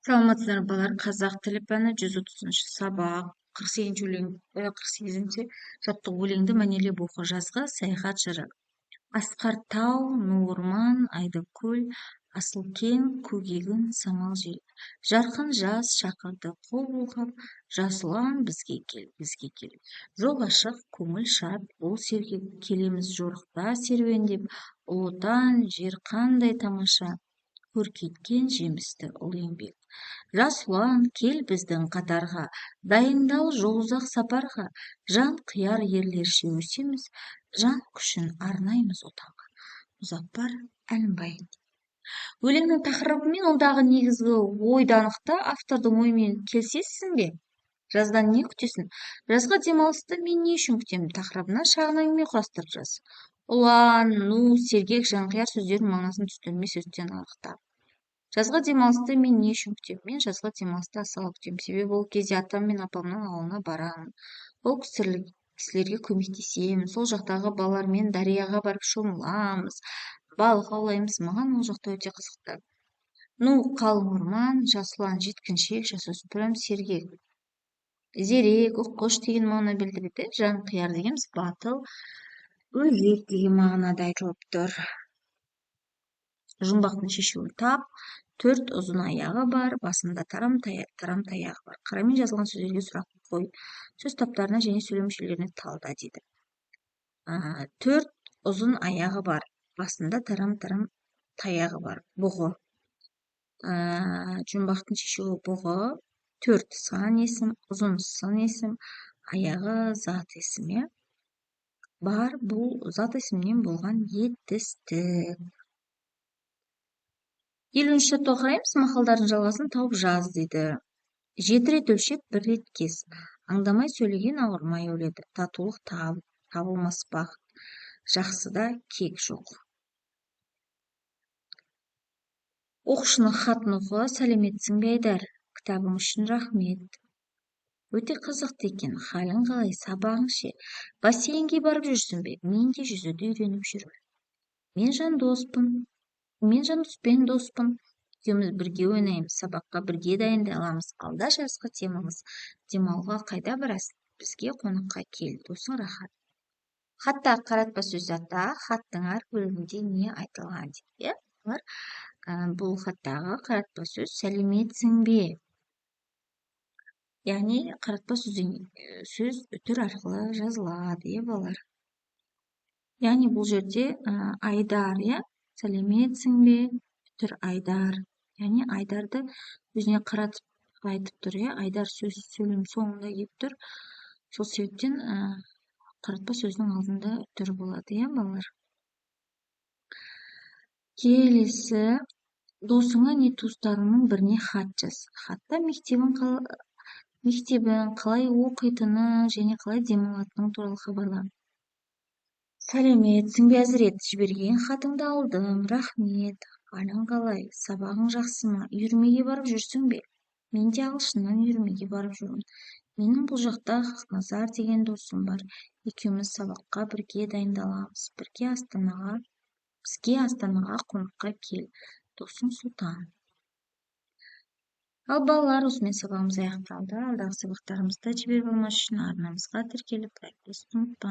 Саламатсыздар, балалар! Қазақ тілі пәні, 130-сабақ, 48-өлең, 48-жаттығу. Өлеңді мәнерлеп оқы. Жазғы саяхат жыры. Асқар тау, ну орман, айдын көл, асыл кең көк егін, самал жел. Жарқын жаз шақырды қол бұлғап, жас ұлан, бізге кел, бізге кел. Жол ашық, көңіл шат, бол сергек, келеміз жорықта серуендеп. Ұлы Отан, жер қандай тамаша, көркейткен жемісті ұлы еңбек. Жас ұлан, кел біздің қатарға, дайындал жол ұзақ сапарға. Жан қияр ерлерше өсеміз, жан күшін арнаймыз Отанға. Мұзаппар Әлімбай. Өлеңнің тақырыбы мен ондағы негізгі ойды анықта. Автордың ойымен келісесің бе? Жаздан не күтесің? Жазғы демалысты мен не үшін күтемін тақырыбына шағын әңгіме құрастырып жаз. Ұлан, ну, сергек, жанқияр сөздерінің мағынасын түсіндірме сөздіктен анықта. Жазғы демалысты мен не үшін күтемін? Мен жазғы демалысты асыға күтемін, себебі ол кезде атам мен апамның ауылына барамын, ол кісілерге көмектесемін. Сол жақтағы балалармен дарияға барып шомыламыз, балық аулаймыз. Маған ол жақта өте қызықты. Ну, қалың орман, жас ұлан, жеткіншек, жасөспірім, сергек, зерек, ұққыш деген мағына білдіреді. Жанқияр дегеніміз батыл, өжет деген мағынада айтылып тұр. Жұмбақтың шешуін тап. Төрт ұзын аяғы бар, басында тарам, тарам таяғы бар. Қарамен жазылған сөздерге сұрақ қой, сөз таптарына және сөйлем мүшелеріне талда дейді. Төрт ұзын аяғы бар, басында тарам-тарам таяғы бар. Бұғы. Жұмбақтың шешуі бұғы. Төрт сан есім, ұзын сын есім, аяғы зат есім, иә. Бар, бұл зат есімнен болған етістік. 50-жаттығу қараймыз. Мақалдардың жалғасын тауып жаз дейді. Жеті рет өлшеп, бір рет кес. Аңдамай сөйлеген ауырмай өледі. Татулық табылмас бақыт. Жақсыда кек жоқ. Оқушының хатын оқы. Сәлеметсің бе, Айдар? Кітабың үшін рахмет. Өте қызықты екен. Халің қалай? Сабағың ше? Бассейнге барып жүрсің бе? Мен де жүзуді үйреніп жүрмін. Мен Жандоспын. Мен Жандоспен доспын. Екеуміз бірге ойнаймыз, сабаққа бірге дайындаламыз. Алда жазғы демалыс. Демалуға қайда барасың? Бізге қонаққа кел. Досың Рахат. Хаттағы қаратпа сөз ата, хаттың әр бөлігінде не айтылған дейді, иә? Бұл хаттағы қаратпа сөз сәлеметсің бе? Яғни қаратпа сөз үтір арқылы жазылады, иә, балалар? Яғни бұл жерде Айдар, иә? Сәлеметсің бе, үтір Айдар. Яғни Айдарды өзіне қаратып айтып тұр, иә? Айдар сөз сөйлем соңында келіп тұр. Сол себептен қаратпа сөздің алдында үтір болады, иә, балалар? Келесі, досыңа не туыстарыңның біріне хат жаз. Хатта мектебің, қалай оқитының және қалай демалатының туралы хабарла. Сәлеметсің бе, Әзірет? Жіберген хатыңды алдым, рахмет. Халің қалай? Сабағың жақсы ма? Үйірмеге барып жүрсің бе? Мен де ағылшыннан үйірмеге барып жүрмін. Менің бұл жақта Хақназар деген досым бар. Екеуміз сабаққа бірге дайындаламыз. Бірге Астанаға, бізге Астанаға қонаққа кел. Досың Сұлтан. Ал балалар, осымен сабағымыз аяқталды. Алдағы сабақтарымызды жіберіп алмас үшін арнамызға тіркеліп, лайк басуды ұмытпаңыз.